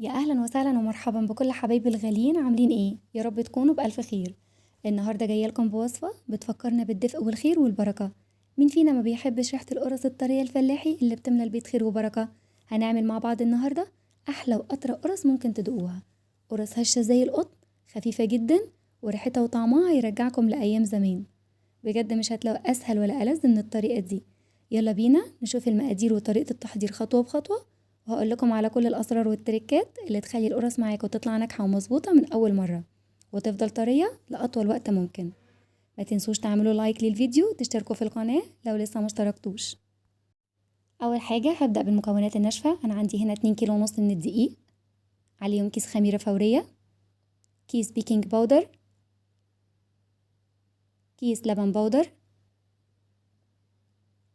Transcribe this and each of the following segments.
يا أهلا وسهلا ومرحبا بكل حبايبي الغاليين، عاملين إيه؟ يا رب تكونوا بألف خير. النهاردة جاية لكم بوصفة بتفكرنا بالدفء والخير والبركة. مين فينا ما بيحبش ريحة القرص الطرية الفلاحي اللي بتملى البيت خير وبركة؟ هنعمل مع بعض النهاردة أحلى وأطرى قرص ممكن تدوقوها، قرص هشة زي القطن، خفيفة جدا، وريحتها وطعمها هيرجعكم لأيام زمان. بجد مش هتلاقوا أسهل ولا ألذ من الطريقة دي. يلا بينا نشوف المقادير وطريقة التحضير خطوة بخطوة، وهقول لكم على كل الأسرار والتريكات اللي تخلي القرص معاكم تطلع ناجحة ومظبوطة من أول مرة وتفضل طرية لأطول وقت ممكن. ما تنسوش تعملوا like للفيديو وتشتركوا في القناة لو لسه ما اشتركتوش. أول حاجة هبدأ بالمكونات الناشفة. أنا عندي هنا 2.5 كيلو من الدقيق، عليهم كيس خميرة فورية، كيس baking powder، كيس لبن بودر،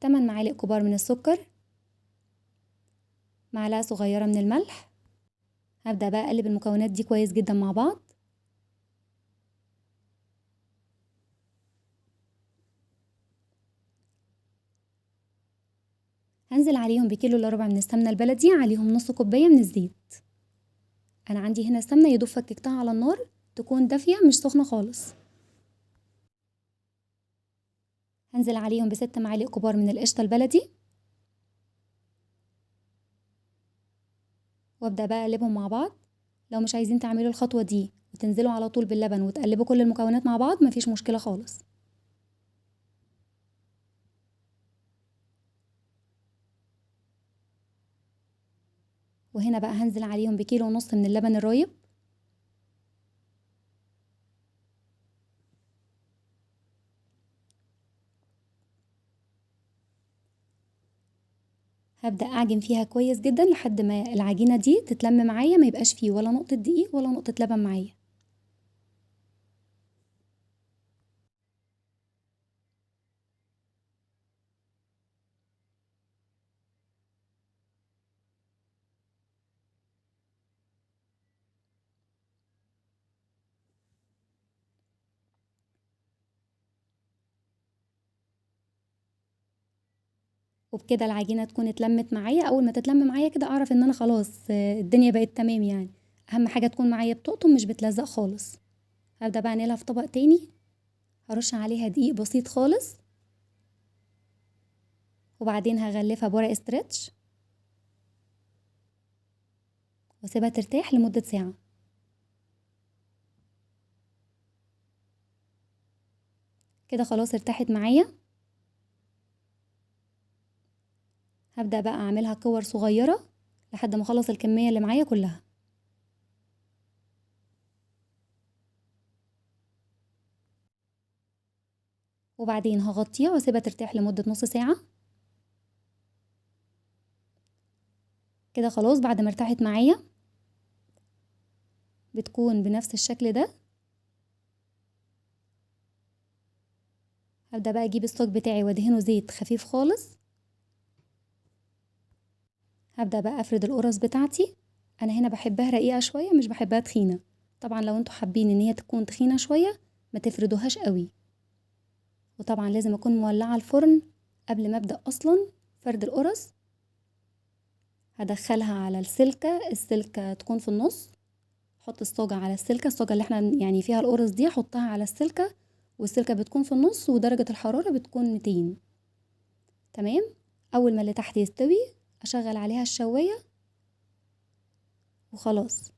8 معالق كبار من السكر، معلقة صغيرة من الملح. هبدأ بقى أقلب المكونات دي كويس جدا مع بعض. هنزل عليهم بكيلو إلا ربع من السمنة البلدي، عليهم نص كوباية من الزيت. أنا عندي هنا السمنة يدوب فككتها على النار، تكون دافية مش سخنة خالص. هنزل عليهم ب6 معالق كبار من القشطة البلدي، وابدأ بقى اقلبهم مع بعض. لو مش عايزين تعملوا الخطوة دي وتنزلوا على طول باللبن وتقلبوا كل المكونات مع بعض مفيش مشكلة خالص. وهنا بقى هنزل عليهم بكيلو ونص من اللبن الرايب، هبدأ أعجن فيها كويس جدا لحد ما العجينة دي تتلم معايا، ما يبقاش فيه ولا نقطة دقيق ولا نقطة لبن معايا. وبكده العجينة تكون اتلمت معايا. أول ما تتلم معايا كده أعرف إن أنا خلاص الدنيا بقت تمام. يعني أهم حاجة تكون معايا بتقطم مش بتلزق خالص. هبدأ بقى أنقلها في طبق تاني، هرش عليها دقيق بسيط خالص، وبعدين هغلفها بورق استرتش واسيبها ترتاح لمدة ساعة. كده خلاص ارتاحت معايا. هبدأ بقى أعملها كور صغيرة لحد ما أخلص الكمية اللي معايا كلها. وبعدين هغطيها واسيبها ترتاح لمدة نص ساعة. كده خلاص بعد ما ارتاحت معايا بتكون بنفس الشكل ده. هبدأ بقى أجيب الصاج بتاعي وادهنه زيت خفيف خالص. هبدأ بقى أفرد القرص بتاعتي. أنا هنا بحبها رقيقة شوية، مش بحبها تخينة. طبعا لو انتوا حابين إن هي تكون تخينة شوية ما تفردوهاش قوي. وطبعا لازم أكون مولعة الفرن قبل ما أبدأ أصلا فرد القرص. هدخلها على السلكة، السلكة تكون في النص. حط الصاجة على السلكة، الصاجة اللي احنا يعني فيها القرص دي حطها على السلكة، والسلكة بتكون في النص، ودرجة الحرارة بتكون 200. تمام. أول ما اللي تحت يستوي اشغل عليها الشواية وخلاص.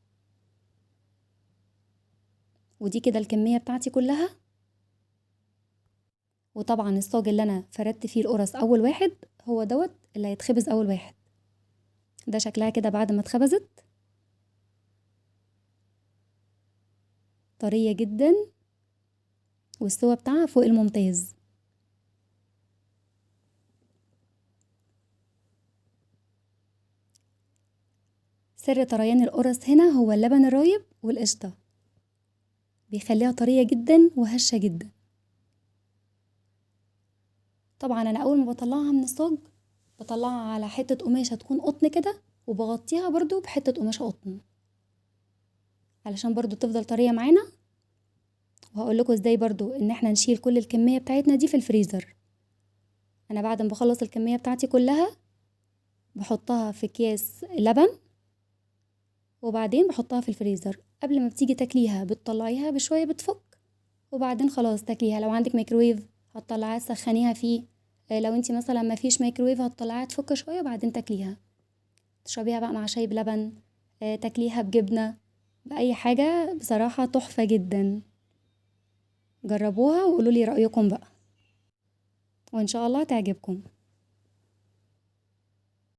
ودي كده الكمية بتاعتي كلها. وطبعا الصاج اللي انا فردت فيه القرص اول واحد هو دوت اللي هيتخبز اول واحد. ده شكلها كده بعد ما اتخبزت، طرية جدا والسوا بتاعها فوق الممتاز. سر طريان القرص هنا هو اللبن الرايب والقشطة، بيخليها طرية جدا وهشة جدا. طبعا انا اول ما بطلعها من الصاج بطلعها على حتة قماشة تكون قطن كده، وبغطيها برضو بحتة قماشة قطن علشان برضو تفضل طرية معانا. وهقول لكم ازاي برضو ان احنا نشيل كل الكمية بتاعتنا دي في الفريزر. انا بعد ما بخلص الكمية بتاعتي كلها بحطها في اكياس لبن وبعدين بحطها في الفريزر. قبل ما بتيجي تاكليها بتطلعيها بشوية بتفك، وبعدين خلاص تاكليها. لو عندك مايكرويف هتطلعيها تسخنيها فيه، لو انتي مثلا ما فيش مايكرويف هتطلعيها تفك شوية وبعدين تاكليها. تشربيها بقى مع شاي بلبن، تاكليها بجبنة، بأي حاجة، بصراحة تحفة جدا. جربوها وقولولي رأيكم بقى، وإن شاء الله تعجبكم.